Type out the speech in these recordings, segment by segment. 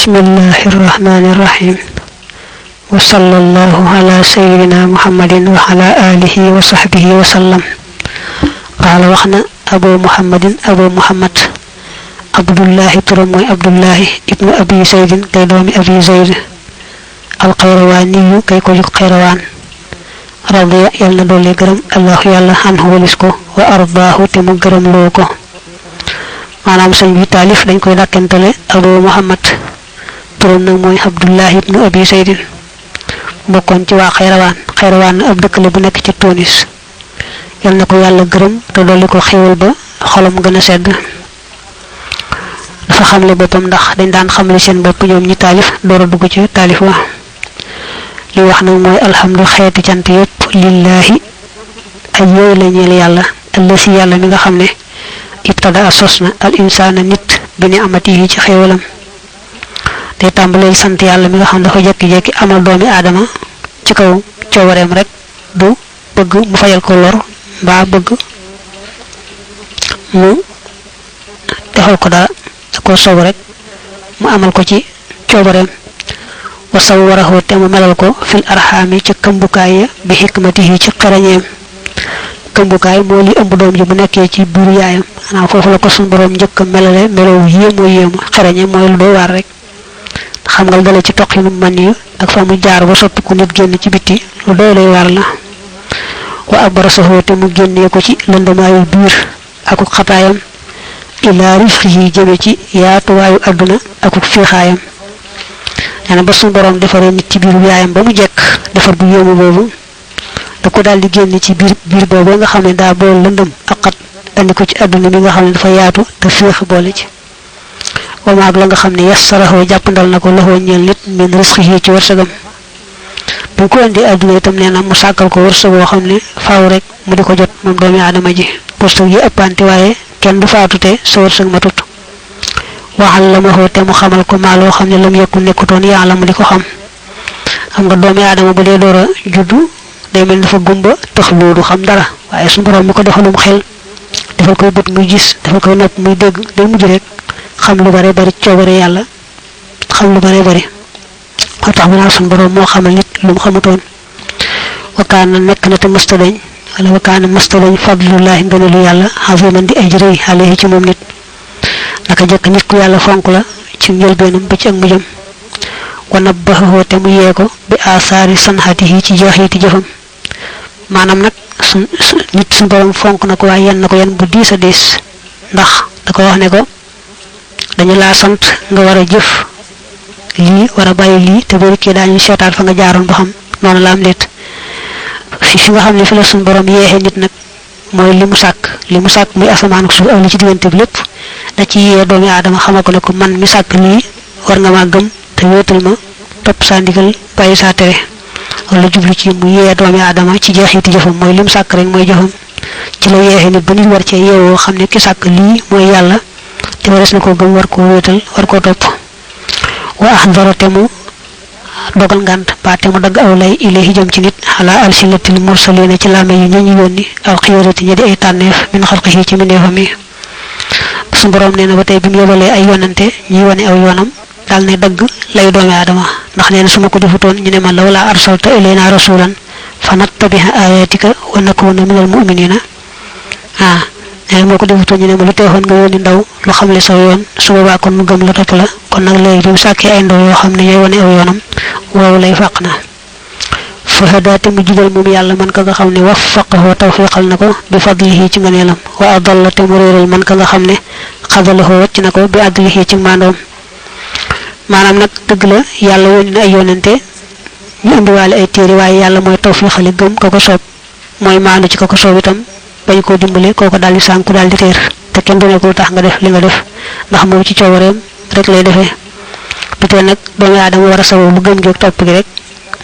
بسم الله الرحمن الرحيم وصلى الله على سيدنا محمد وعلى آله وصحبه وسلم. قال وخنا أبو محمد عبد الله ترمي عبد الله ابن أبي زيد كيدوم أبي زيد القيرواني كيكو قيروان رضي يالنا دولي غرم الله يالله عنه ولسكو وأرضاه تم غرم لوكو. manam señ bi talif dañ koy dakantale Abu Muhammad turum nak moy Abdullah ibn Abi Zayd bokkon ci wa Khayrawan ab dekk la bu nek ci Tunis yal nako yalla gërem te doli ko xewal ba xolam gëna sedd dafa xamle bopam ndax dañ daan xamle seen bop ñoom ñi talif doora dugg ci talif wa li wax nak moy alhamdu xéeti cant yépp lillahi ay yoy la ñeel yalla allasi yalla mi nga xamne ibtada sosna al insana nit bi ni amati ci xewalam te tambalel sant yalla mi nga xam dafa jekki jekki amal doomi adama ci kaw ciowarem rek du bëgg mu fayal ko lor ba bëgg mu defal ko dara ko sow rek mu amal ko ci ciowarem wa sawwarahu te mu melal ko fil arhami ci kambukaay bi hikmatihi ci xarañem kambukaay mo li ëmb doom ji bu nekké ci biir yaayam ana fofu la ko sun borom ñëk melale melaw yéemu xarañe moy lu do war rek xam nga dalé ci toqinu man yu ak famu jaar ba soppi ku nit genn ci biti lu do lay war la wa abrasahu te mu genné ko ci lëndamaayu biir ak xataayam ila rizqihi jëme ci yaatu wayu aduna ak fiixaayam ana ba sun borom defaré nit ci biir yaayam ba mu jekk defar bu yéemu bobu da ko dal di genn ci biir bobu nga xamné da bo lëndëm ak xat andi ko ci aduna mi nga xamné dafa yaatu te fiix boole ci wa ma ak la nga xamné yassarahu jappandal nako loxo ñeel nit min rizqihi ci wërsegam bu ko andi aduna itam neena mu sakal ko wërseg bo xamné faaw rek mu diko jot mom doomi adama ji wërseg yi ëppanti waye kenn du faatute sa wërseg matut wa allamahu te mu xamal ko ma lo xamné lam yakku nekuton yaalam diko xam xam nga doomi adama bu dé doora juddu day mel dafa gumba tax loolu xam dara waye sun borom mi ko defalum xel defal koy bëtt muy gis defal koy nopp muy dégg day mujj rek xam lu bari ciobare yalla xam lu bari tax mu na sun borom mo xamal nit lu mu xamutoon wa kana nek na te mustalañ wala wa kana mustalañ fadlullah ngënalu yalla aziman di ajri alayhi ci mom nit naka jek nit ku yalla fonk la ci ñël benam ba ci ak mujjam wa nabbahu te mu yeko bi asari sanhatihi ci joxiti jëfam manam nak nit sun borom fonk nako way yan nako yan bu diisa dis ndax da ko wax ne ko dañu la sant nga wara jëf li wara bayyi li te bari ki dañu sétat fa nga jaaroon ba xam non la am let fi nga xamne fi la sun borom yéxé nit nak moy limu sak muy asaman ak suuf awli ci digënté bi lepp da ci yé doomi adama xamako ne ko man mi sak li war nga ma gëm te wétal ma top sa ndigal bayyi sa téré wala jublu ci mu yé doomi adama ci jeexiti jëfam moy lim sak rek moy jëfam ci la yéxé nit ba nit war ci yewo xamne ki sak li moy yalla te waras nako gëm war ko wétal war ko top wa ahdaratamu dogal ngant paté mu dag awlay ilayhi jëm ci nit ala alsilatil mursalina ci lamé yi ñi yoni aw xiyarati ñi di ay tanef min khalqihi ci minefami sun borom neena ba tay bi mu yobalé ay yonante ñi wone aw yonam dal ne dag lay doomi adama ndax neena suma ko defuton ñu ne ma lawla arsalta ilayna rasulan fanattabiha ayatika wa nakuna minal mu'minina moko defuton ñu ne ma lu teexon nga yoni ndaw lu xamle sa yoon su boba kon mu gëm la top la kon nak lay lim saké ay ndaw yo xamne ñoy wone aw yoonam waaw lay faqna fa hadata mu jidal mum yalla man ka nga xamne waffaqahu tawfiqal nako bi fadlihi ci nganelam wa adallata muriral man ka nga xamne xadalahu wacc nako bi adlihi ci mandom manam nak deug la yalla woni na ay yonante ñu andi walé ay téré waye yalla moy tawfiqal gëm ko ko sopp moy maanu ci ko ko sopp itam bañ ko dimbalé koko dal di sanku dal di téer té kenn du ne ko tax nga def li nga def ndax mo ci ciowarem rek lay defé bité nak doomi adam wara sawu bu gëm jog top gi rek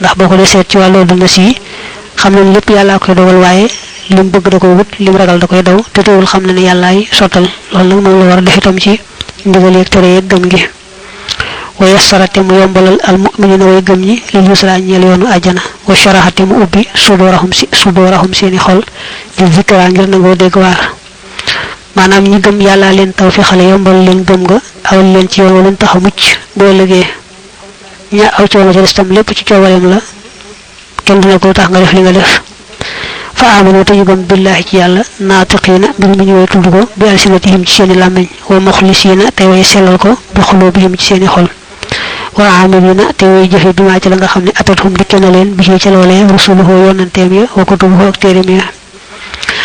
ndax boko dé sét ci walu duna ci xamna lepp yalla koy dogal waye lim bëgg da ko wut lim ragal da koy daw té teewul xamna ni yalla ay sotal loolu nak mo la wara def itam ci ndigal ak téré ak gëm gi wa yassarate mu yombalal al mu'minina way gëm ñi li yusra ñeel yoonu aljana wa sharahate mu ubbi sudorahum seni xol di zikra ngir nango deg war manam ñi gëm yalla leen tawfiixale yombal leen gëm nga aw leen ci yoon leen taxu mucc bo liggé ña aw ci wala ci tam lepp ci ciobalem la kenn dina ko tax nga def li nga def fa amanu te yugam billahi ci yalla naatiqina bir mi ñëw tuddu ko bi alsinatihim ci seeni lamagne wa mukhlisina te way selal ko bi xulubihim ci seeni xol wa amilina te way jëfe bi ma ci la nga xamni atathum dikena leen bi ci lolé rasuluhu yonantem ya wa kutubuhu ak térim ya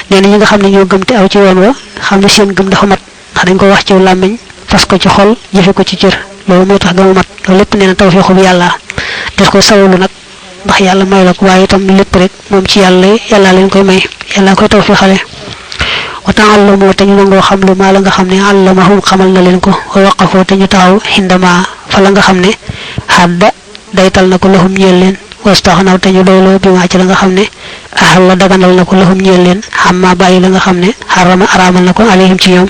neena ñi nga xamni ñoo gëm te aw ci yoon wa xamni seen gëm dafa mat dañ ko wax ci lamagne fas ko ci xol jëfe ko ci cër lolu moy tax gëmu mat lolu lepp neena tawfiixu bi yalla def ko sawlu nak ndax yalla may la ko waye tam lepp rek mom ci yalla leen koy may yalla koy tawfiixale wa ta'allamu te ñu ngo xam lu ma la nga xamne allamahum xamal na leen ko wa waqafu te ñu taw hindama fa la nga xamne hadda daytal nako lahum ñeel leen wastaxnaw te ñu doylo bi ma ci la nga xamne ahalla daganal nako lahum ñeel leen xamma bayyi la nga xamne harama aramal nako alayhim ci ñoom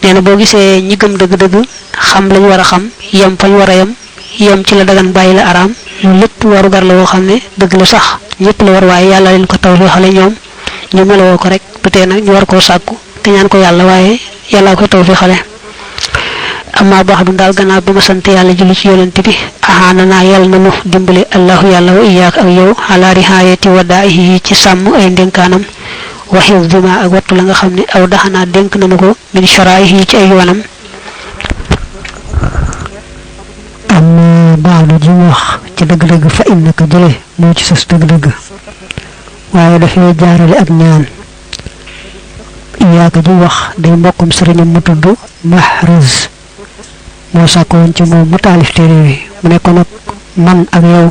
neena bo gisee ñi gëm deug deug xam lañ wara xam yam fañ wara yam ci la dagan bayyi la aram lepp waru gar la wo xamne deug la sax ñepp la war waye yalla leen ko tawfiixale ñoom ñu melo ko rek pété nak ñu war ko sakku té ñaan ko yalla waye yalla ko tawfiixale amma ba'du dal gana bima sante yalla julli ci yonent bi ahanana yalla nanu dimbali allah yalla wa iyyak ak yow ala rihayati wada'ihi ci sam ay denkanam wa hifdima ak wattu la nga xamni aw daxana denk nanu ko min shara'ihi ci ay yoonam amma ba'du ji wax ci deug deug fa innaka jëlé mo ci sas deug deug waye da fay jaarale ak ñaan iyaka ji wax day mbokum serignam mu tuddu mahraz mo sakon ci mo mu talif téré wi mu ne ko nak man ak yow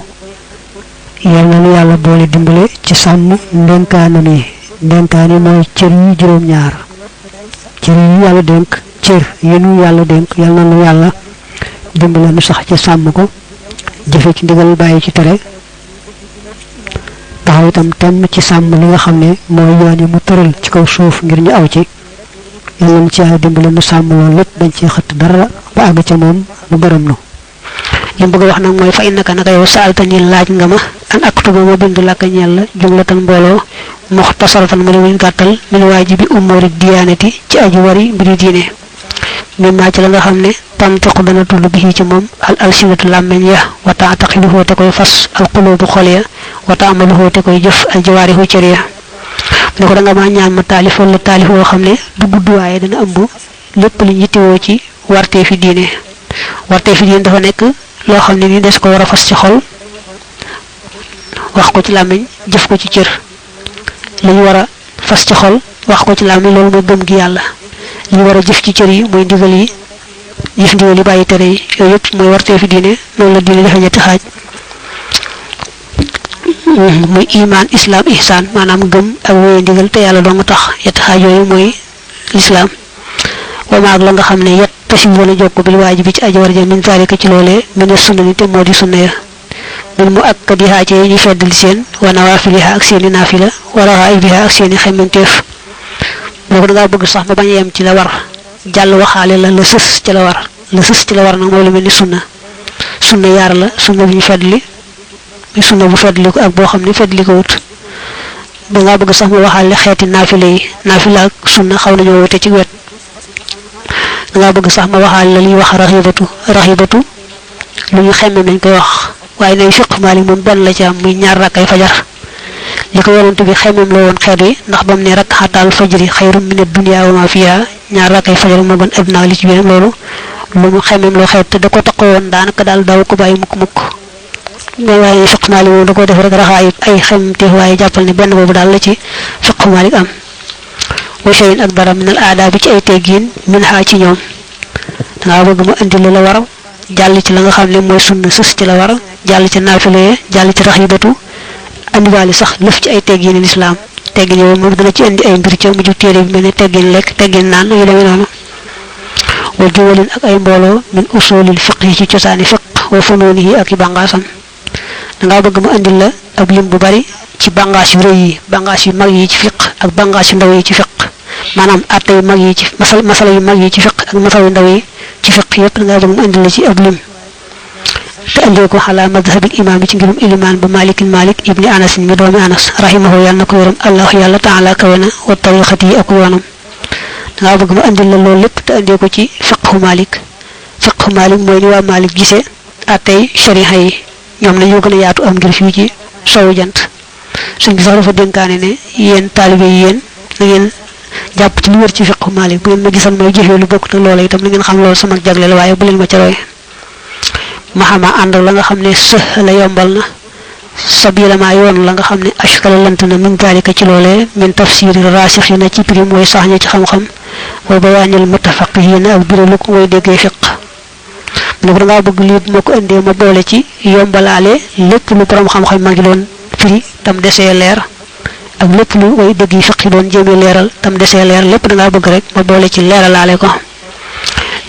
yalla na yalla boole dimbalé ci sam ndenkaana ni ndenkaani moy cër yi juroom ñaar cër yi yalla denk cër yenu yalla denk yalla na yalla dimbalé nu sax ci sam ko jëfé ci ndigal bayyi ci téré taxaw itam tem ci sam li nga xamné moy yooni mu teural ci kaw suuf ngir ñu aw ci yalla ci ay dimbale nu sam lool lepp dañ ci xëtt dara ba ag ci mom mu borom nu lim bëgg wax nak moy fa innaka naka yow saaltani laaj nga ma an aktuba ma bind la ka ñel jumlatan mbolo mukhtasaratan ma leen gattal min wajibi umuri diyanati ci aji wari mbiri diine mimma ci la nga xamne tantiqu dana tuddu bi ci mom al alsinatu lammen ya wa ta'taqiluhu ta koy fas al qulubu kholiya wa ta'maluhu ta koy jëf al jawarihu ciriya ne ko da nga ma ñaan ma talif wala talif wo xamne du gudd waye dana ëmb lepp li ñiti wo ci warte fi diine dafa nek lo xamne ni des ko wara fas ci xol wax ko ci lammen jëf ko ci cër li wara fas ci xol wax ko ci lammen lolu mo gëm gi yalla li wara jëf ci cër yi moy ndigal yi jëf ndigal yi bayyi tere yi yoy yep moy warte fi diine non la diine dafa ñetti xaj moy iman islam ihsan manam gëm ak woy ndigal te yalla do nga tax yett xaj yoy moy islam wa ma ak la nga xamne yett tasim wala jokko bil wajibi ci aji warja min zalika ci lolé min sunnati te modi sunna ya bil mu akkadiha ci yi feddal seen wa nawafiliha ak seeni nafila wa rahaibiha ak seeni xementef boko da bëgg sax ma bañ yam ci la war jall waxale la le seuss ci la war nak moy lu melni sunna yar la sunna bi ñu feddali mi sunna bu feddali ko ak bo xamni feddali ko wut da nga bëgg sax ma waxale xéti nafila ak sunna xaw nañu wote ci wet da nga bëgg sax ma waxale li wax rahibatu lu ñu xémé nañ koy wax waye nay fiqh malik mom ben la ci am muy ñaar rakay fajar liko yonent bi xémem la won xéet wi ndax bam ne rak'atal fajri khayrun min ad-dunya wa ma fiha ñaar rakay fajar mo gën adna li ci biir lolu lu mu xémem lo xéet da ko takko won danaka dal daw ko bayyi mukk mais waye fiqh malik mo da ko def rek raxay ay xemti waye jappal ni ben bobu dal la ci fiqh malik am wa shay'in ak dara min al-aadab ci ay teggin min ha ci ñoom da nga bëgg mu andi la war jall ci la nga xamne moy sunna sus ci la war jall ci nafile jall ci rahibatu andi wali sax leuf ci ay teggin l'islam teggin yow mo dana ci andi ay mbir ci mu ju téré bi melni teggin lek teggin nan yu demé nonu wa jawalin ak ay mbolo min usulil fiqh ci ciosani fiqh wa fununihi ak bangasam da nga bëgg mu andi la ab lim bu bari ci bangas yu reuy bangas yu mag yi ci fiqh ak bangas yu ndaw yi ci fiqh manam atay mag yi ci masala yu mag yi ci fiqh ak masala yu ndaw yi ci fiqh yépp nga bëgg mu andi la ci ab lim te andi ko ala madhhab al imam ci ngirum iliman bu malik ibn anas mi doomi anas rahimahu yalla nako yoram allah yalla ta'ala kawena wa tariqati ak yonam nga bëgg ma andil la loolu lépp te andee ko ci fiqhu Malik mooy ni waa Malik gisee atay shariha yi ñoom la ñu gën a yaatu am ngir fii ci sowu jant suñ bi sax dafa dénkaane ne yéen taalibe yi yéen na ngeen jàpp ci lu wër ci fiqhu Malik bu ngeen ma gisal may jëfee lu bokk te loola itam na ngeen xam loolu sama jagle la waaye bu leen ma ca roy mahama ànd la nga xam ne la yombal na sabila ma yoon la nga xam ne ashkala lant na min dalika ci loolee min tafsiri rasikhina ci prix mooy sax ñi ci xam-xam wa bayaanil mutafaqihina ak biralu ko way déggee fiq mu ne ko dangaa bëgg lii moo ko indee ma boole ci yombalaale lépp lu borom xam-xam ma ngi doon firi tam desee leer ak lépp lu way dégg yi fiq yi doon jéemee leeral tam desee leer lépp dangaa bëgg rek ma boole ci leeralaale ko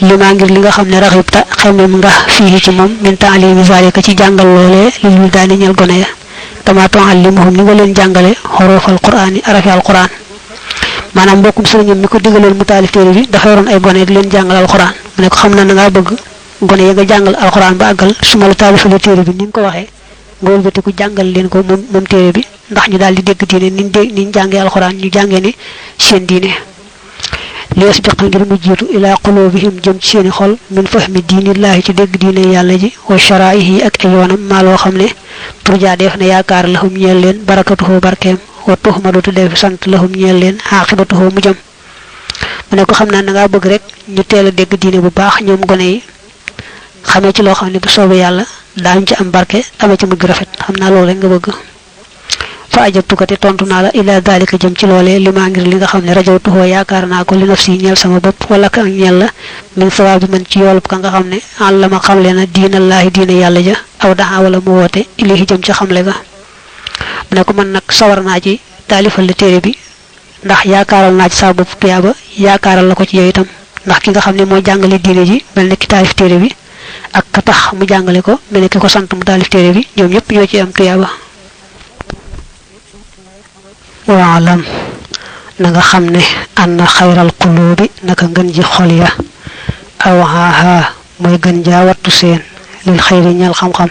li maa ngir li nga xam ne raxibta xemem nga fii ci moom min taalimi zalika ci jàngal loolee li ñu daani ñel gone ya kama tuallimuhum ni nga leen jàngale xorofal qur'ani arafi al qur'an maanaam mbokkum sëriñam mi ko digaloon mu taalif téere bi dafa yoroon ay gone di leen jàngal al qur'an mu ne ko xam na nga bëgg gone ya nga jàngal al qur'an ba àggal su ma la taalifale téere bi ni nga ko waxee nga wëlbatiku jàngal leen ko moom téere bi ndax ñu daal di dégg diine niñ jàngee al qur'an ñu jàngee ni seen diine ليسبق ngir mu jitu ila qulubihim jëm ci seeni xol min fahmi dinillahi ci dégg diine yàlla ji wa sharaihi ak ay yoonam ma loo xam ne turja def na yaakaar lahum ñeel leen barakatuhu barkeem wa tuhmadatu def sant lahum ñeel leen aqibatuhu mu jëm mu ne ko xam naa na nga bëgg rek ñu teel a dégg diine bu baax ñoom gone yi xamee ci loo xam ne bu soobee yàlla daañu ci am barke amee ci mujj rafet xam naa loolu rek nga bëgg fa ajabtuka te tontu naa la ila dalika jëm ci loolee li maa ngir li nga xam ne rajawtuhoo yaakaar naa ko li nafsi ñeel sama bopp wala ka ak ñeel la min sawaabi man ci yoolub ka nga xam ne àllama xamle na diinallaahi diina yàlla ja aw daxa wala mu woote ilahi jëm ci xamle ga mu ne ko man nag sawar naa ci taalifal la téere bi ndax yaakaaral naa ci sa bopp tuyaaba yaakaaral la ko ci yow itam ndax ki nga xam ne mooy jàngale diine ji mel ne ki taalif téere bi ak ka tax mu jàngale ko mel ne ki ko sant mu taalif téere bi ñoom ñëpp ñoo ci am tuyaaba waalam na nga xam ne anna xayral qulubi naka ngën ji xol ya awaaha mooy gën jaa wattu seen lil xayri ñeel xam-xam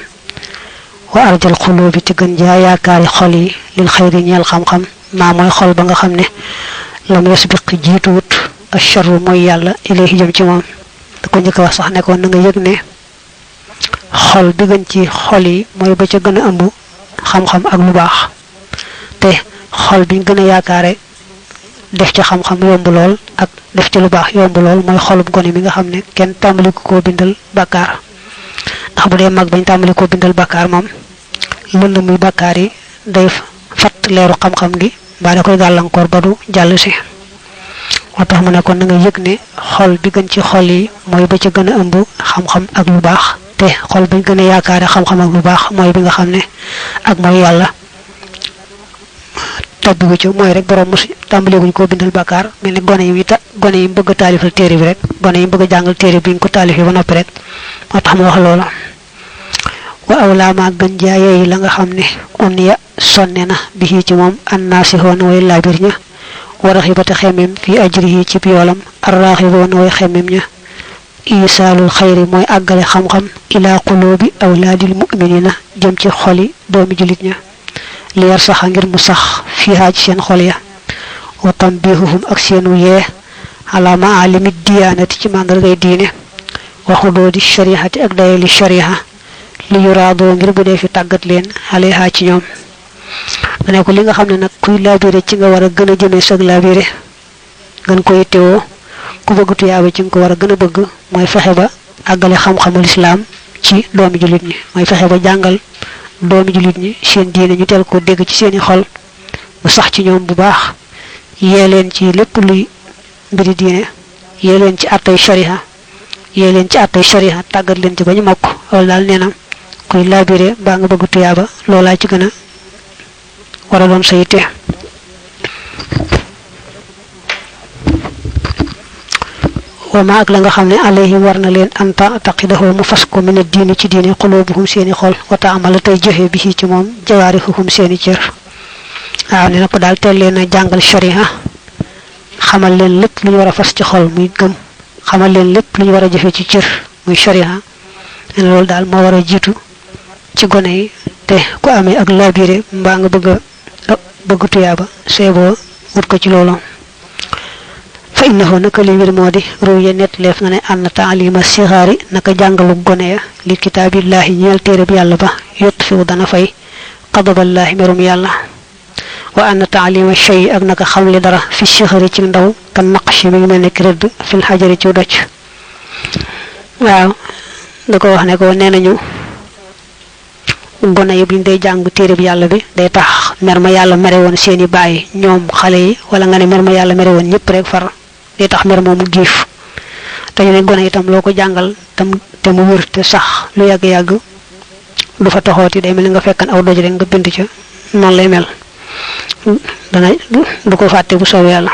wa arjal qulubi ci gën jaa yaakaari xol yi lil xayri ñeel xam-xam maa mooy xol ba nga xam ne lam yasbiq jiituwut asharru mooy yàlla ilayhi jëm ci moom da ko njëkk wax sax ne ko na nga yëg ne xol bi gën ci xol yi mooy ba ca gën a ëmb xam-xam ak lu baax te xol bi gën a yaakaare def ci xam-xam yomb lool ak def ci lu baax yomb lool mooy xolub gone mi nga xam ne kenn tàmbali ko bindal bàkkaar ndax bu dee mag bañ tàmbali ko bindal bàkkaar moom lënd muy bàkkaar yi day fat leeru xam-xam gi mbaa da koy gàllankoor ba du jàll si moo tax mu ne kon na nga yëg ne xol bi gën ci xol yi mooy ba ca gën a ëmb xam-xam ak lu baax te xol bañ gën a yaakaare xam-xam ak lu baax mooy bi nga xam ne ak mooy yàlla tabbi wu ci mooy rek borom musi tàmbale guñ ko bindal bàkkaar mel ni gone yi bëgg a taalifal téere bi rek gone yi bëgg a jàngal téere bi ñu ko taalifee ba noppi rek moo tax mu wax loola wa awlama gën jaayee la nga xam ne on ya sonne na bi ci moom annaasihoon way laabir ña war a xibata xemem fi ajrihi ci yoolam arraaxiboon way xemem ña isaalul xayri mooy àggale xam-xam ila qulubi awlaadil muminina jëm ci xoli doomi julit ña li yar sax ngir mu sax fiha ci seen xol ya wa tambihuhum ak seenu yee ala maalimi diyanati ci màndargay diine wa xudoodi shariati ak dayali shariha li yuraadoo ngir bu dee fi tàggat leen alayha ci ñoom ne ko li nga xam ne nag kuy laabire ci nga war a gën a jëmee sag laabire gën ko yittewoo ku bëgg tuyaaba ci nga ko war a gën a bëgg mooy fexe ba àggale xam-xamul islaam ci doomi julit ñi mooy fexe ba jàngal doomi julit ñi seen diine ñu teel ko dégg ci seeni xol bu sax ci ñoom bu baax yee leen ci lépp luy mbiri diine yee leen ci attay shariha tàggat leen ci ba ñu mokk loolu daal nee na kuy laabire mbaa nga bëgg tuyaaba loolaa ci gën a war a doon sa yitte wama ak la nga xam ne alayhi war na leen anta taqidahu mu fas ko min diine ci diine qulubuhum seeni xol wa ta'amala tey joxe bi ci moom jawaarixuhum seeni cër waaw ne na ko daal teel leen a jàngal sharia xamal leen lépp lu ñu war a fas ci xol muy gëm xamal leen lépp lu ñu war a jëfe ci cër muy sharia ne loolu daal moo war a jiitu ci gone yi te ku amee ak labiré mbaa nga bëgg tuyaaba seeboo wut ko ci loolu fa fa innahu naka li wir modi ruya net lef na ne an ta'lima sighari naka jangalu gone ya li kitabillahi ñeel téere bi yàlla ba yutfi dana fay qadaballahi merum yàlla wa an ta'lima shay ak naka xamli dara fi sighari ci ndaw kan naqshi mi mel nek rëdd fil hajari ci docc waaw da ko wax ne ko nenañu gone yi buñ day jàng téere bi yàlla bi day tax merma yàlla mere woon seeni bàyyi ñoom xale yi wala nga ne merma yàlla mere woon ñëpp rek far day tax mer moomu giif te ñu ne gone itam loo ko jàngal tam te mu wër te sax lu yàgg-yàgg du fa taxooti day mel ni nga fekkan aw doj rek nga bind ca noonu lay mel dana du ko fàtte bu soobee yàlla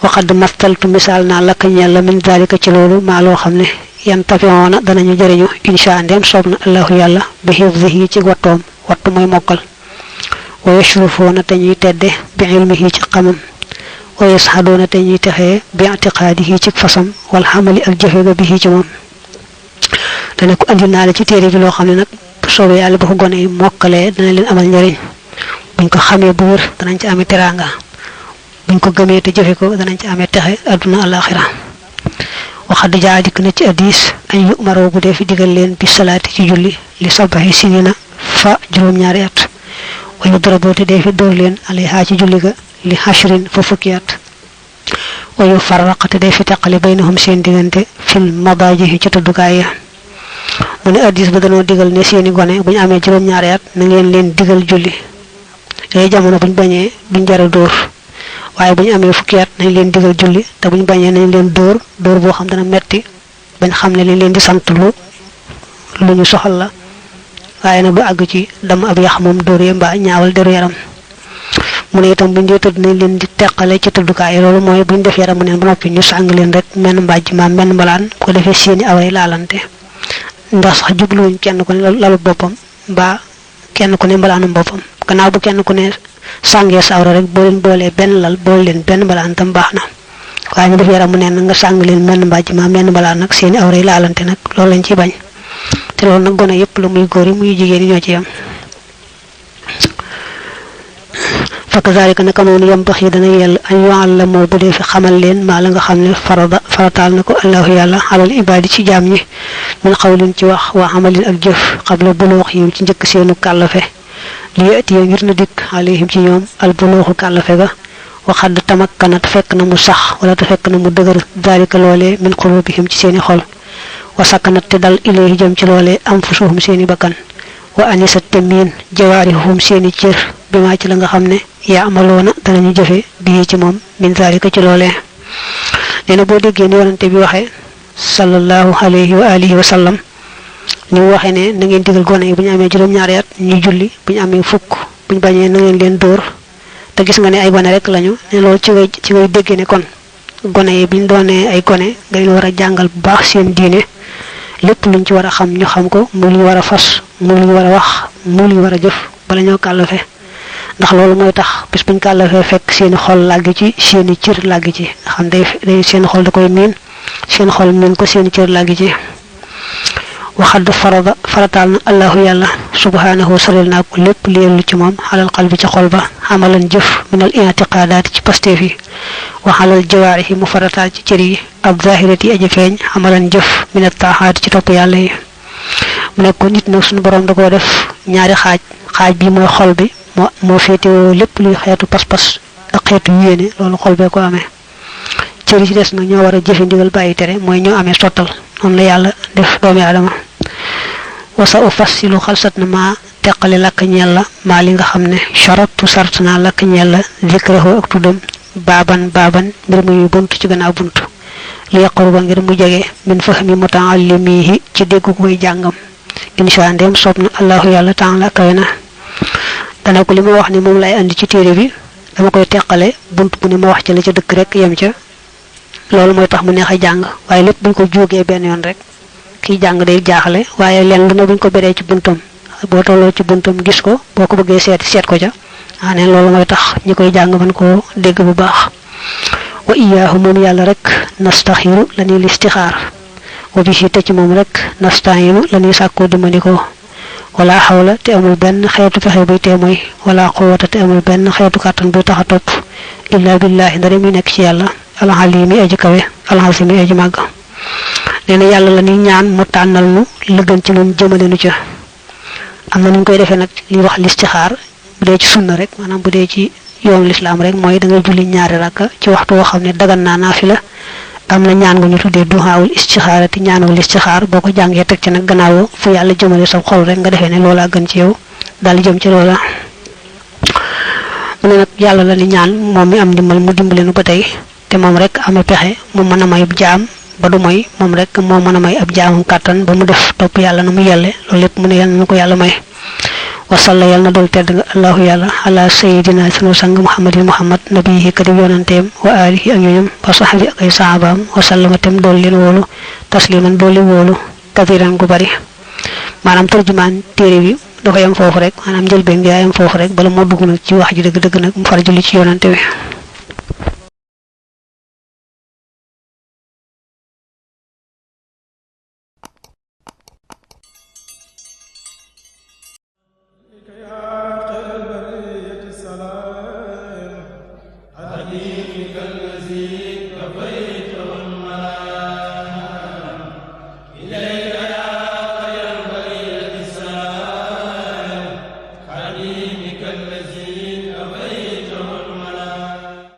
waxad mastaltu misaal naa lakka ñeel la min dalika ci loolu maa loo xam ne yan tafiona danañu jëriñu insha ndem soob na allahu yàlla bi hifzihi ci wattoom wattu mooy mokkal wa yashrufuuna te ñuy tedde bi ilmihi ci xamam wa yashaduuna te ñuy texee bi i'tiqaadihi ci fasam wal xamali ak jëfe ga bihi ci moom dana ko andil naa la ci téere bi loo xam ne nag bu soobee yàlla ba ko gone yi mokkalee dana leen amal njëriñ buñ ko xamee bu wër danañ ci amee teraanga buñ ko gëmee te jëfe ko danañ ci amee texe adduna alaxira waxad jaa dikk na ci hadis ay yu'maru bu dee fi digal leen bi salaati ci julli li sabahi sinina fa juróom-ñaari at wa yudrabu te dee fi dóor leen alayha ci julli ga li hashrin fa fukki at wa yufarraqa te dee fi teqale baynahum seen diggante fil madajihi ci tëddukaay ya mu ne hadis ba danoo digal ne seeni gone buñ amee juróom-ñaari at na ngeen leen digal julli yooyu jamono buñ bañee duñ jara dóor waaye buñ amee fukki at nañ leen digal julli te buñ bañee nañ leen dóor boo xam dana metti bañ xam ne liñ leen di sant lu ñu soxal la waaye nag du àgg ci dama ab yax moom dóor yi mbaa ñaawal deru yaram mu ne itam buñ dee tëdd nañ leen di teqale ci tëddukaay loolu mooy buñ def yaram mu neen ba noppi ñu sàng leen rek menn mbàjj maam menn mbalaan ko defee seeni awray laalante ndax sax jubluwuñ kenn ku ne lalu boppam mbaa kenn ku ne mbalaanum boppam gannaaw bu kenn ku ne sàngee sawra rek boo leen boolee benn lal boole leen benn mbalaan tam baax na waaye ñu def yaram mu neen nga sàng leen menn mbàjj maam menn mbalaan nag seeni awray laalante nag loolu lañ ci bañ te loolu nag gone yépp lu muy góor yi muy jigéen yi ñoo ci yam fakazalika naka noonu yambax yi dana yell an yu'allamu bu dee fi xamal leen maa la nga xam ne farataal na ko allahu yàlla alal ibaadi ci jaam ñi min xawlin ci wax wa amalin ak jëf xabla buluux yi ci njëkk seenu kàllafe li yatiya ngir na dikk alayhim ci ñoom al buluuxu kàllafe ga waxad tamakkanat fekk na mu sax wala te fekk na mu dëgër dalika loolee min qulubihim ci seeni xol wa sakkanat te dal ilayhi jëm ci loolee anfusuhum seeni bakkan wa anisat te miin jawaarihum seeni cër bi maa ci la nga xam ne yaa amaloona danañu jëfe bii ci moom min zalika ci loolee nee na boo déggee ni yonante bi waxee sallallahu alayhi wa alihi wa sallam ni mu waxee ne na ngeen digal gone yi bu ñu amee juróom-ñaari at ñu julli bu ñu amee fukk bu ñu bañee na ngeen leen dóor te gis nga ne ay gone rek lañu ne loolu ci ngay déggee ne kon gone yi biñ doonee ay gone nga leen war a jàngal bu baax seen diine lépp luñ ci war a xam ñu xam ko mu luñ war a fas mu luñ war a wax mu luñ war a jëf bala ñoo kàllafe ndax loolu mooy tax bis buñ kàllafee fekk seeni xol làgg ci seeni cër làgg ci nga xam day seen xol da koy miin seen xol miin ko seeni cër làgg ci waxad farataal na allahu yàlla subhanahu soril naa ko lépp leelu ci moom xalal xal bi ci xol ba xamalan jëf minal i'tiqadaati ci pasteef yi wa xalal jawaarihi mu farataal ci cër yi ab zahirati yi aji feeñ xamalan jëf minal taaxaati ci topp yàlla yi mu nekk ko nit nag suñu borom da koo def ñaari xaaj bi mooy xol bi moo féetewoo lépp luy xeetu pas-pas ak xeetu yéene loolu xol bee ko amee cër yi ci des nag ñoo war a jëfe ndigal bàyyi tere mooy ñoo amee sottal noonu la yàlla def doomi aadama wasa u fassilu xalsat na maa teqale lakk ñeel la maa li nga xam ne charatu sart naa lakk ñeel la zikrahu ak tuddam baaban mbir muy bunt ci gannaaw bunt li yaqruba ngir mu jege min fahmi mutaallimihi ci déggu koy jàngam insha ndem soob na allahu yàlla taala kawe na dana ko li ma wax ni moom lay andi ci téere bi dama koy teqale bunt bu ne ma wax ci la ca dëkk rek yem ca loolu mooy tax mu neex a jàng waaye lépp buñ ko jógee benn yoon rek kiy jàng day jaaxle waaye leen lu ne buñ ko beree ci buntam boo tolloo ci buntam gis ko boo ko bëggee seet ko ca neen loolu mooy tax ñi koy jàng mën koo dégg bu baax wa iyaahu moom yàlla rek nastaxiru la ñuy listixaar wa bihi te ci moom rek nastainu la ñuy sàkkoo dimandikoo wala xawla te amul benn xeetu pexe buy tee mooy wala quwwata te amul benn xeetu kàttan buy tax a topp illa billahi ndare mi nekk ci yàlla al halimi aji kawe al hasimi aji mag neena yalla la ni ñaan mu tanal nu la gën ci mom jëmale nu ci amna ñu koy defé nak li wax listixaar bu dé ci sunna rek manam bu dé ci yoon l'islam rek moy da nga julli ñaari rakka ci waxtu wo xamné dagan na nafila amna ñaan nga ñu tuddé duhaul istixaarati ñaanul istixaar boko jangé tek ci nak gannaaw fu yalla jëmale sa xol rek nga defé né lola gën ci yow dal jëm ci lola mu nak yalla la ni ñaan mom mi am dimbal mu dimbalé nu batay té mom rek amé pexé mu mëna may jaam ba du moy mom rek mo mëna may ab jaamum katan ba mu def top yalla na mu yelle lolou lepp mu ne yalla nako yalla may wa sallallahu yalla dol tedd nga allah yalla ala sayyidina sunu sang muhammadin muhammad nabiyyi kadi yonantem wa alihi ak ñoom fa sahabi ak ay sahabam wa sallama tem dol leen wolu tasliman doli wolu kathiran gu bari manam turjuman téré bi da ko yam fofu rek manam jël ben nga yam fofu rek bala mo dugg nak ci wax ji deug deug nak mu far julli ci yonante wi حبيبك الذي كفيت